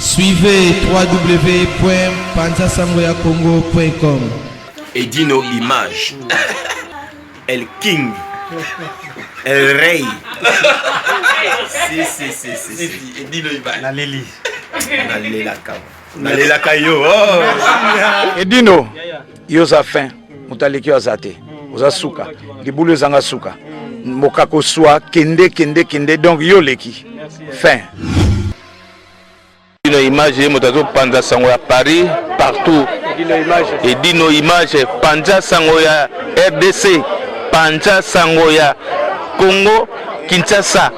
Suivez www.panzasangoyakongo.com. Edino Image. El King. El Rey. Si, si, si, si. si. Edino Image. Naleli. Nalelaka. Nalelaka yo. Oh. Edino, yo oza fin, moto aleki yo aza te, oza suka, libulu ezanga suka, mokako swa, kende kende kende, donc yo oleki fin. Edino Image ye moto azopanza sango ya Paris partout. Edino Image panza sango ya RDC, panza sango ya Congo Kinshasa.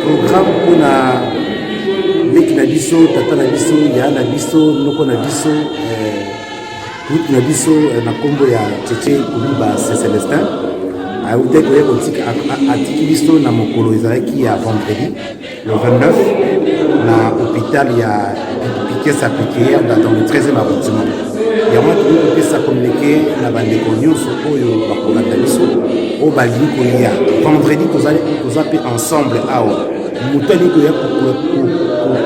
Programme mpona leki na biso, tata na biso, ya na biso, noko na biso, groupe na biso na nkombo ya Tchetche Kuluba Saint Celestin autaki koya kotika, atiki biso na mokolo ezalaki ya vendredi le 29 na hôpital ya Pitié-Salpêtrière dans le 13e arrondissement. Yango wana tokoki kopesa communiqué na bandeko nyonso oyo bakolanda biso oyo balingi koya vendredi, toza mpe ensemble awa. Moto alingi koya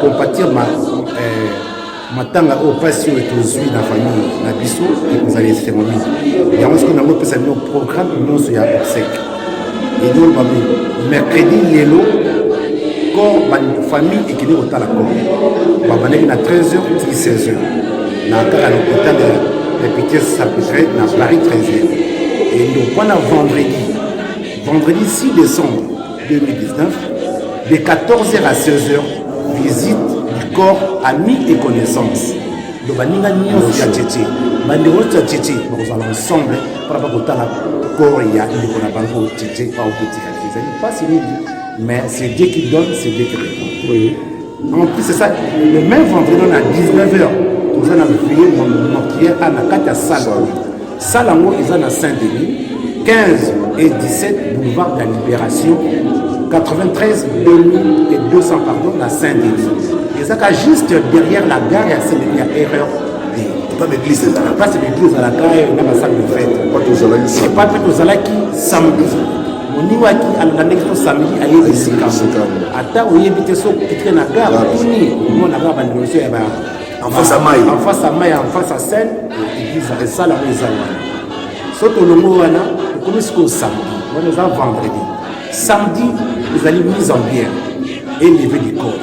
kocompatir matanga oyo, mpasi oyo tozwi na famille na biso, ekozala esengo mingi. Yango sikoyo nango epesa bino programme nyonso ya obsèque. Edoloba mercredi lelo, corps, famille ekende kotala corps, babandaki na 13h ti 16h na kaka na hôpital ya Pitié-Salpêtrière na Paris 13h. Et donc wana vendredi 6 décembre 2019, de 14h à 16h, visite du corps, amis et connaissances. Donc baninga nyonso ya Tchetche, bandeko nyonso ya Tchetche bakozala ensemble mpona bakotala corps ya ndeko na bango Tchetche baokotika. Ezali mpasi mingi, mais c'est Dieu qui donne, c'est Dieu qui répond. Oui. En plus, c'est ça, le même vendredi à 19h, toza na veillée mortuaire a na kati ya salle oyo. Salle yango eza na Saint-Denis, 15 et 17 boulevard de la Libération, 93 2200, pardon, na Saint-Denis. Ezaka juste derrière la gare ya Saint-Denis ya RER D. Pas l'église ezalaka. Place l'église ezalaka na basalle de fête. Epa mpe tozalaki samedi, moninga aki alandaki so samedi, ayebi esika. Ata oyebi te, so okitike na gare, otuni, omona kaka bandeko ya ba En face ya mai. En face ya mai, en face ya Seine, église esala yango eza wana. So tolongo wana, tokomi sikoyo samedi. Wana eza vendredi. Samedi ezali mise en bière et levée du corps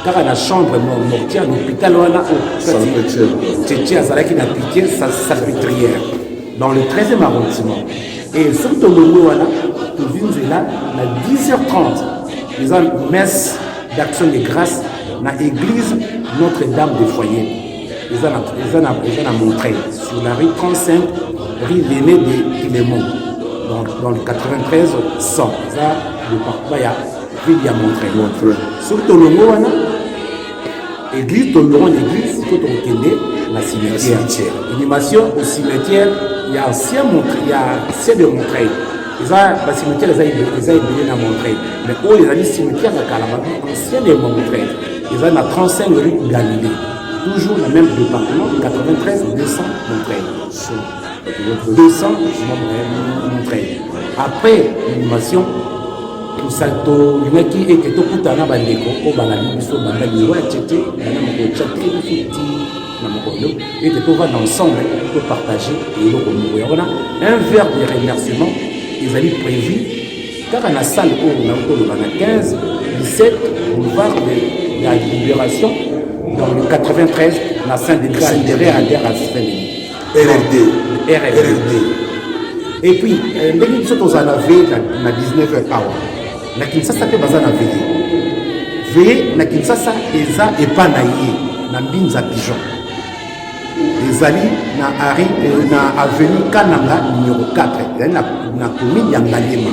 kaka na chambre mortuaire na hôpital wana Tchetche azalaki na Pitié Salpêtrière dans le 13e arrondissement. Et soki tolongwe wana, tozwi nzela na 10h30, eza messe d'action de grâce na église Notre-Dame de Foyer, eza na Montreuil, sur la rue 35, rue L'aîné de Kilemont, dans le 93 100, eza département ya ville ya Montreuil. Soki tolongo wana église, tolongo na église, sikoyo tokokende na cimetière, inhumation au cimetière ya ancien Montreuil, ya ancien de Montreuil. Eza bacimetière eza ebele na Montreuil, mais oyo ezali cimetière ya kala, babi ancien de Montreuil, eza na 35 rue Galilée, toujours na même département, 93 200 Montreuil, 200 Montreuil. Après inhumation, tolingaki ete tokutana na bandeko oyo balandi biso banda liwa ya Tchetche, banda mokolo tya te biso ti na mokolo, ete tovanda ensemble, topartage eloko moko. Yango wana un verre de remerciement ezali prévu kaka na salle oyo na koloba na 15 17 boulevard de la Libération, dans le 93 na Saint-Denis, derrière à Saint-Denis. RRD. RRD. Et puis ndenge biso tozala na veillée na 19 heures awa na Kinshasa, mpe baza na veillée na Kinshasa, eza epa na ye na Mbinza Pigeon, ezali na, ari, na avenue Kananga numéro 4, ezali na commune ya Ngaliema.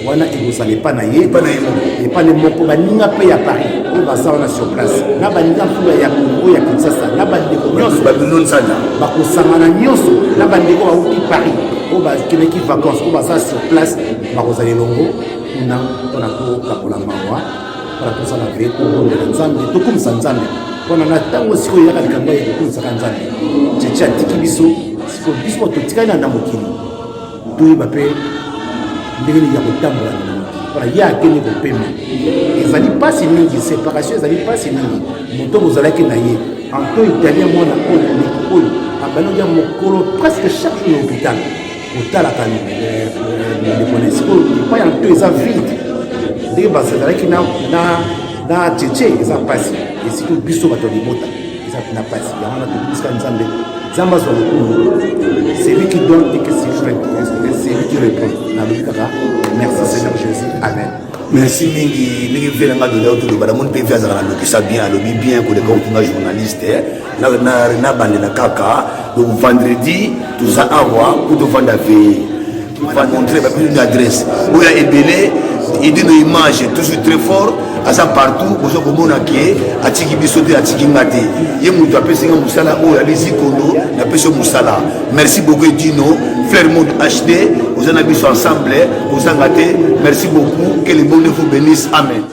Wana ekozala epa na ye, epa na ye moko, epa na ye moko. Baninga mpe ya Paris oyo baza wana sur place, na baninga mfuba ya Congo ya Kinshasa, na bandeko nyonso bakosangana nyonso, na bandeko bauti Paris oyo bakendaki vacances, oyo baza sur place, bakozala elongo kuna mpona kokabola mawa, mpona tosala ve, tobondela Nzambe, tokumisa Nzambe mpona na ntango sikoyo eyaka likambo ya kokumisaka Nzambe. Tchetche atiki biso, sikoyo biso totikali na mokili, toyeba mpe ndenge nini ya kotambola na mokili mpona ye akende kopema. Ezali mpasi mingi, separation ezali mpasi mingi. Moto bozalaki na ye anto italien, mwana oyo leki oyo abandi ya mokolo presque chaque jour na hôpital kotalaka ndeko na sikoyo epai ya nto eza vide ndenge bazalaki na Tchetche, eza mpasi. Esiko biso bato ya libota eza mpena mpasi. Yango wana tokumisaka Nzambe, Nzambe azwa lokumu. C'est lui qui donne et que c'est lui qui répond. Nalobi kaka merci Seigneur Jésus, amen. Merci mingi ndenge vie nanga dola toloba. Namoni mpe vie azalaka na lokisa bien, alobi bien koleka kotunga journaliste nabandela kaka. Donc vendredi toza awa po tovanda veille, montre bapesi une adresse oyo ebele. Edino Image toujours très fort, aza partout. Boza komona ke atiki biso te, atiki nga te. Ye moto apesi nga mosala oyo alezi kondo, napesi yo mosala. Merci beaucoup Edino Flair Monde HD, oza na biso ensemble, ozanga te. Merci beaucoup, que le bon Dieu vous bénisse, amen.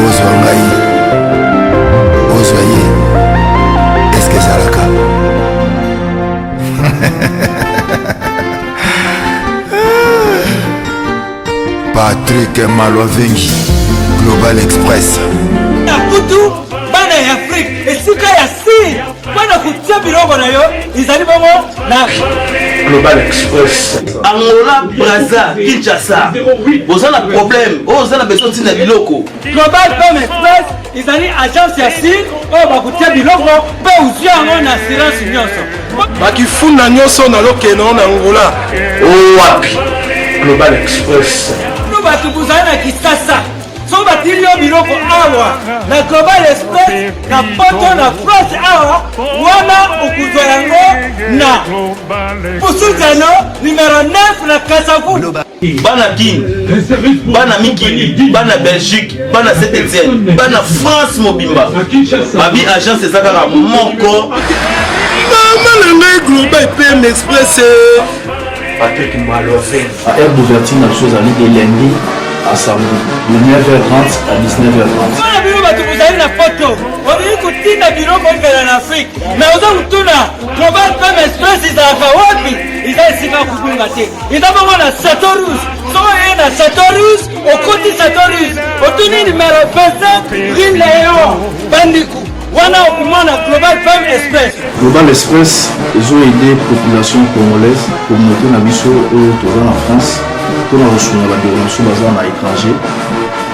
Ozwa ngai, ozwa ye, eske ezalaka? Patrick Malwavengi, Global Express. Na kutu bana ya Afrike, esika ya sir mpo na kotia biloko na yo ezali bongo na Global Express. Angola, Brazza, Kinshasa, boza na problème oyo, oza na besoin ntina biloko. Global Pem Express ezali agence ya sir oyo bakotia biloko mpe ozwi yango na assurance nyonso. Bakifunda nyonso nalokeno na Angola. Owapi Global Express? No bato bozali na Kisasa, soki batili yo biloko awa na Global Express, na Poto, na France, awa wana okozwa yango na Pusuzano numero 9 na Kasavu. Bana Kin, bana mikili, bana Belgique, bana Saint Etienne, bana France mobimba, babi agence eza kaka moko. Mama na ngai, Global PM Express. Patrick Maloven. Heure d'ouverture na biso ezali de lundi à samedi de 9h30 à 19h30. Mpona bino bato bozali na Poto, olingi kotinda biloko ekela na Afrike, mais oza kotuna Global Pem Express ezalaka wapi? Eza esika kobunga te, eza bongo na Chateau Rouge. Soki oye na Chateau Rouge, okoti Chateau Rouge, otuni numero 25 rue Léon Bandiku, wana okomona Global Pem Express. Global Express ezoaide population congolaise, communauté na biso oyo toza na France, mpona kosunga bandeko na biso baza na étranger,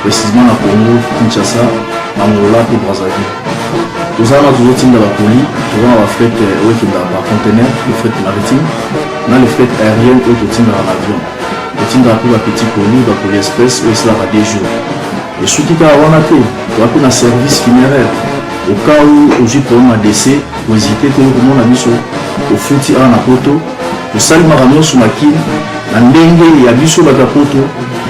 précisément na Congo Kinshasa, Angola mpe Brazzaville. Toza wana, tozotinda bacolis, toza na bafret oyo ekendaka par conteneur, le fret maritime na le fret aérien oyo totindaka na avion. Totindaka mpe bapetit colis, bacolis express oyo esalaka 2 jours. Esuki kaka wana te, toza mpe na service funéraire. Au cas où ozwi problème ya décès, kohésite te komona biso. Ofuti awa na Poto, tosali makambo nyonso na Kini na ndenge ya biso bato ya Poto.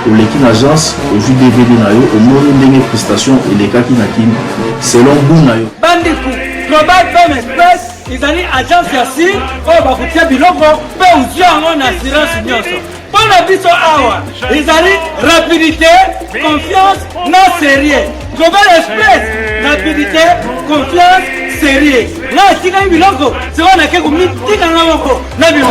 Oleki na agence, ozwi DVD na yo, omoni ndenge prestation elekaki na Kini selon goût na yo. Bandeko, Global Pem Express ezali agence ya sir oyo bakotia biloko mpe ozwi yango na assurance nyonso. Mpo na biso awa ezali rapidité, confiance na sérieux. Global Express, rapidité, confiance, sérieux. Nga atikaki biloko sikoyo nake komitika nga moko nabima.